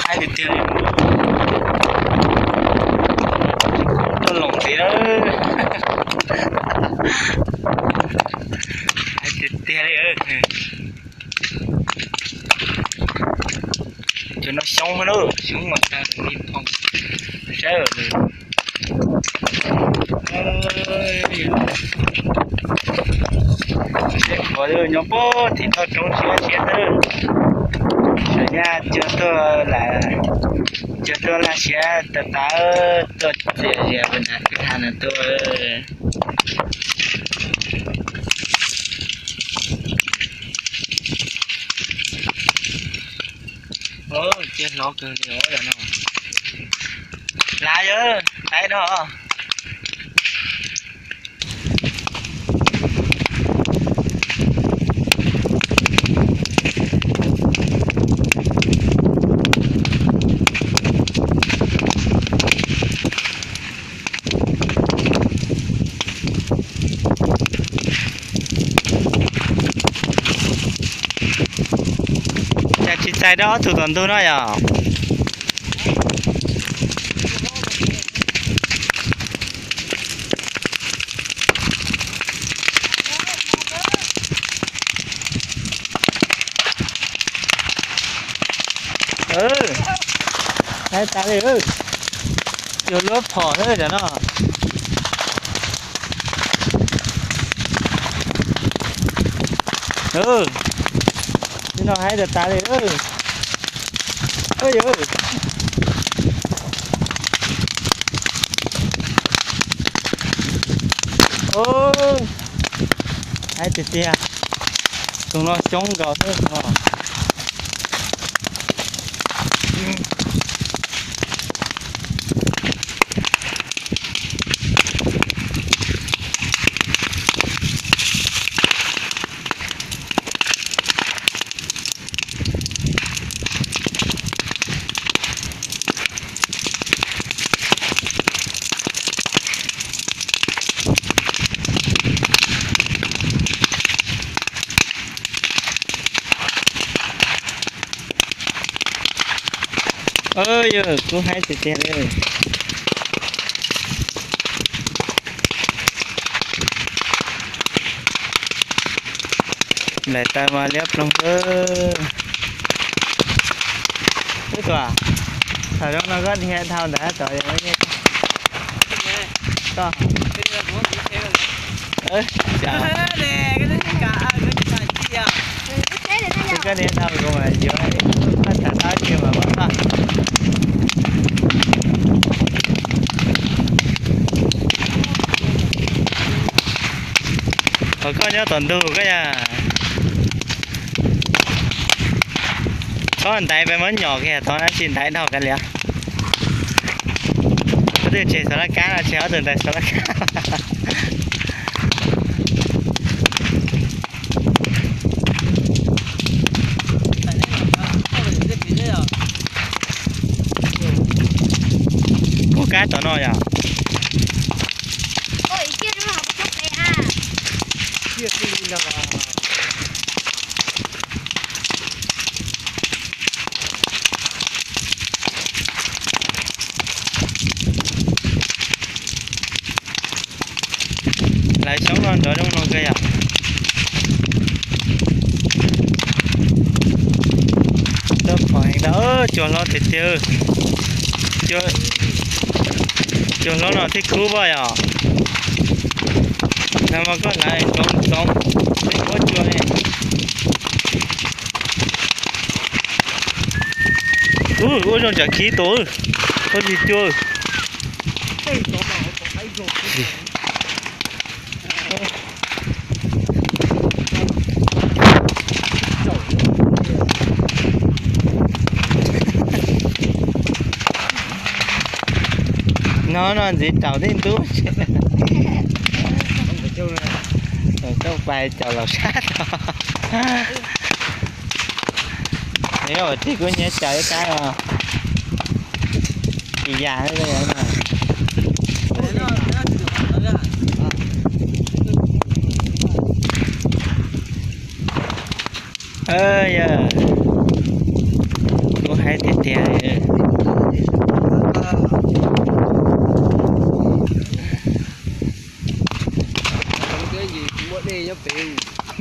Haib tiag tiag li. Tuaj loos ntxiv na. Haib tiag tiag li. Cov no xyoob na, xyoob mas tag li phoom. Saib seb qhov nyob puag tim toj roob siab siab xwb. Sav nyaj cua tuaj lam, cua tuaj laj siab tas tas, tuaj txias zias pu ntas kwj ha no tuaj. Cia hlov kawg li os no. Lav yawg, lav no. Cas tsis txais rau ob tug tom ntug no yom? Haib tas li, yog luab phom xwb tam no. Nim no haib tas tas li. Haib tiag tiag. Tus no xyoob nkaus xwb no. Yog kuv haib tiag tiag li. Nplaim taw mas liab ploog. Wb tuam, thaum zoo no koj dhia dhau ntawd tod. Koj, koj dhia dhau kuv mas yuav koj tham tau tiag mas koj. Qhov koj nyob tom ntug koj yog. Txhob ntaiv peb muab nyom kiag tod na, tsis ntaiv dhau kiag li. Ob tug tseg xov laj kab no, tseg ob tug ntawd xov laj kab. Ua kab tom no yom. Lawv xyoob no nrov zoo no kawg yom. Tuaj pom heev tau, cua hlob tiag tiag. Cua hlob no thiaj kub pom yom. Nag hmo koj lawv ntxoov ntxoov, tej muab cua ne. Ub, ua zoo tsam khib tus, ua tig cua. No no ntxiv taum tej ntub. Coj pais caum los sab tod. Neb ua tij kuj nyiam caum ib kab os. Ib yam. Yog, kuv hais tiag tiag.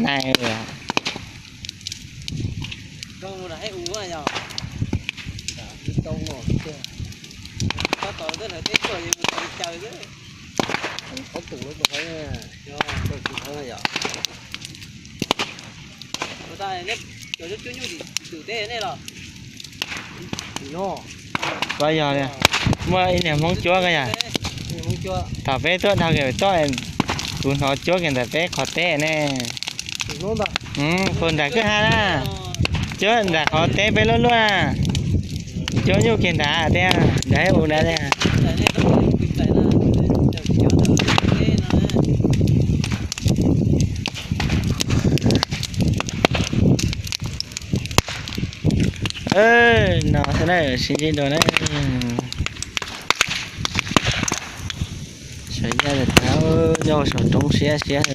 Nai, Koj yog li, muaj ib niag Hmoob cuab koj yog. Thaum peb tuaj dhau kiag pem toj, kuv hnov cuab kiag ntawm peb qhov teb ne. Puag nram kwj ha na, cuab nram qhov teb peb luaj luaj na. Cuab nyuj kiag nrad tiag, nrad ub nrad tiag. No xwb na, sib ntsib dua na. Sav yaj tas, nyob saum roob siab siab.